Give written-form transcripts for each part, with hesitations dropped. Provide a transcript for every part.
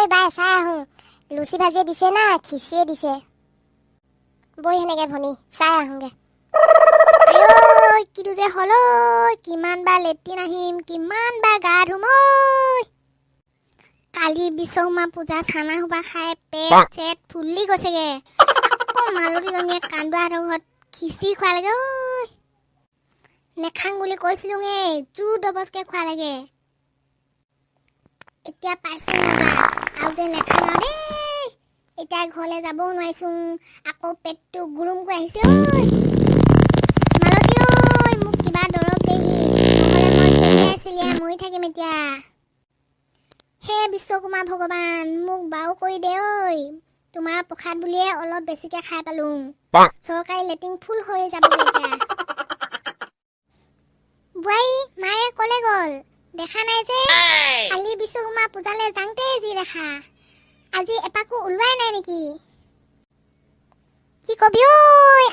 বৈ বাই, চাই আহোঁ। লুচি ভাজিয়ে দিছে না খিচিয়ে দিছে? বৈ সেনেকে ভনী, চাই আহোঁগে। আইঐ, কিটো যে হ'ল ঐ! কিমান বা লেট্ৰিন আহিম, কিমান বা গা ধুম ঐ! কালি বিশ্বকৰ্মা পূজা চানা সোপা খাই পেট চেট ফুলি গৈছেগে। আকৌ মালতীজনীয়ে কান্দুৱাহঁতৰ ঘৰত খিচি খুৱালেগে ঐ। নেখাং বুলি কৈছিলোঙে, জোৰ দবজকে খুৱালেগে। এতিয়া পাইছো মজা আৰু যে নেখাং আৰু দেই। এতিয়া ঘৰলৈ যাবও নোৱাৰিছো, আকৌ পেটটো গুৰুমকৈ আহিছে ঐ। মালতী ঐ, মোক কিবা দৰৱ দেহি, নহ'লে মই চেলিয়াই চেলিয়াই মৰি থাকিম এতিয়া। হে বিশ্বকৰ্মা ভগৱান, মোক বাও কৰি দে ঐ। তোমাৰ প্ৰসাদ বুলিয়ে অলপ বেছিকে খাই পালো। চৰকাৰী লেট্ৰিন ফুল হৈ যাবগৈ এতিয়া। বোৱাৰী, মায়ে কলে গ'ল, দেখা নাই যে? কালি বিশ্বকৰ্মা পূজালৈ যাওঁতে যি দেখা, আজি এপাকো ওলোৱাই নাই নেকি? কি কবি ঐ,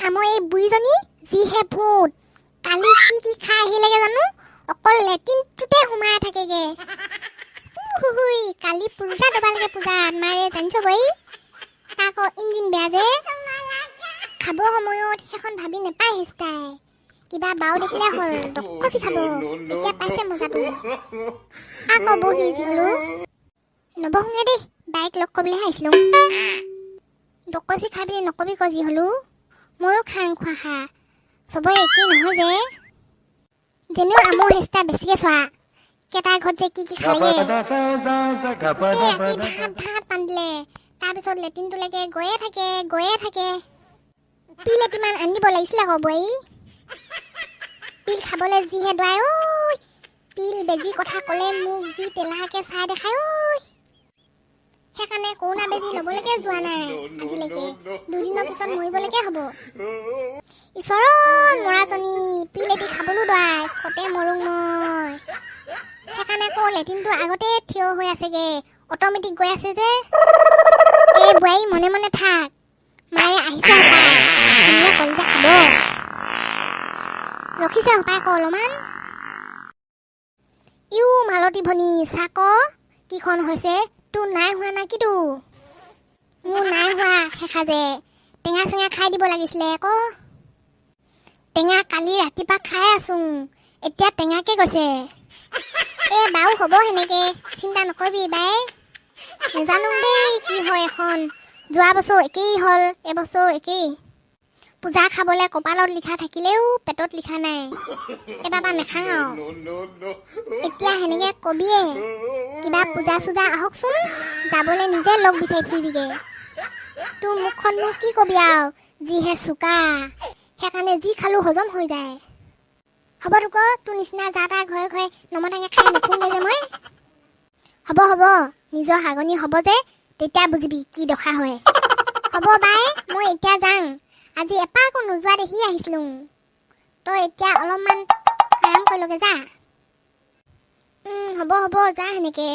আমাৰ এই বুঢ়ীজনী যিহে ভূত, কালি কি কি খাই আহিলেগে জানো, অকল লেট্ৰিনটোতে সোমাই থাকেগে। হুহুই, কালি পুৰুষা দবালেগে পূজাত মাৰে, জানিছ বই? তাক ইঞ্জিন বেয়া যে, খাব সময়ত সেইখন ভাবি নাপায়। হেস্তাই কিবা বাও দেখিলে হ'ল, ডকচি খাব। এতিয়া পাইছে মজাটো। আকৌ বহি যি হলো নবহোগে দেই, বাইক লগ কৰিবলৈহে আহিছিলো। ডকচি খাবি নকবি ক, যি হলো ময়ো খাং খোৱা খা, চবৰে একেই নহয় যে। যেনেও আমৰ হেস্তা বেছিকে চোৱা, কেইটা ঘৰত যে কি কি খালেগে। গোটেই ৰাতি ধাত ধাত পানী, তাৰপিছত লেট্ৰিনটোলৈকে গৈয়ে থাকে, গৈয়ে থাকে। পিল এটিমান আনি দিব লাগিছিলে আকৌ বোৱাৰী। পিল খাবলৈ যিহে দোৱাই ঐ, পিল বেজি কথা ক'লে মোক যি তেলাকে চাই দেখাই ঐ। সেইকাৰণে কৰোণা বেজি ল'বলৈকে যোৱা নাই আজিলৈকে। 2 দিনৰ পিছত মৰিবলৈকে হ'ব। ঈশ্বৰত, মৰাজনী পিল এটি খাবলৈও দোৱাই, কতে মৰোঁ মই। সেইকাৰণে আকৌ লেট্ৰিনটো আগতে থিয় হৈ আছেগে, অট'মেটিক গৈ আছে যে। এই বোৱাৰী, মনে মনে থাক, মায়ে আহিছে হপায়, শুনিলে কলিজা খাব। ৰখিছে হপায় আকৌ অলপমান। ইউ মালতী ভনী, চাক কিখন হৈছে। তোৰ নাই হোৱা না কিটো? মোৰ নাই হোৱা শেষা যে, টেঙা চেঙা খাই দিব লাগিছিলে আকৌ। টেঙা কালি ৰাতিপুৱা খাই আছো, এতিয়া টেঙাকে গৈছে। এ বাৰু হ'ব, সেনেকে চিন্তা নকৰিবি বাই। নাজানো দেই কি হয় এখন। যোৱা বছৰ একেই হ'ল, এবছৰ একেই। পূজা খাবলৈ কপালত লিখা থাকিলেও পেটত লিখা নাই। এবাৰ পৰা নাখাওঁ আৰু। এতিয়া সেনেকে কবিয়ে, কিবা পূজা চূজা আহকচোন, যাবলৈ নিজে লগ বিচাৰি ফুৰিবিগে। তোৰ মুখখননো কি কবি আৰু, যিহে চোকা, সেইকাৰণে যি খালো হজম হৈ যায়। হ'ব তোক, তোৰ নিচিনা যা তা ঘৰে ঘৰে নমতাকে খাই নুফুৰোগে যে মই। হ'ব হ'ব, নিজৰ হাগনি হ'ব যে, তেতিয়া বুজিবি কি দশা হয়। হ'ব বাই, মই এতিয়া যাং। আজি এপাকো নোযোৱা দেখি আহিছিলো। তই এতিয়া অলপমান আৰাম কৰি লগে যা। হ'ব হ'ব, যা সেনেকে।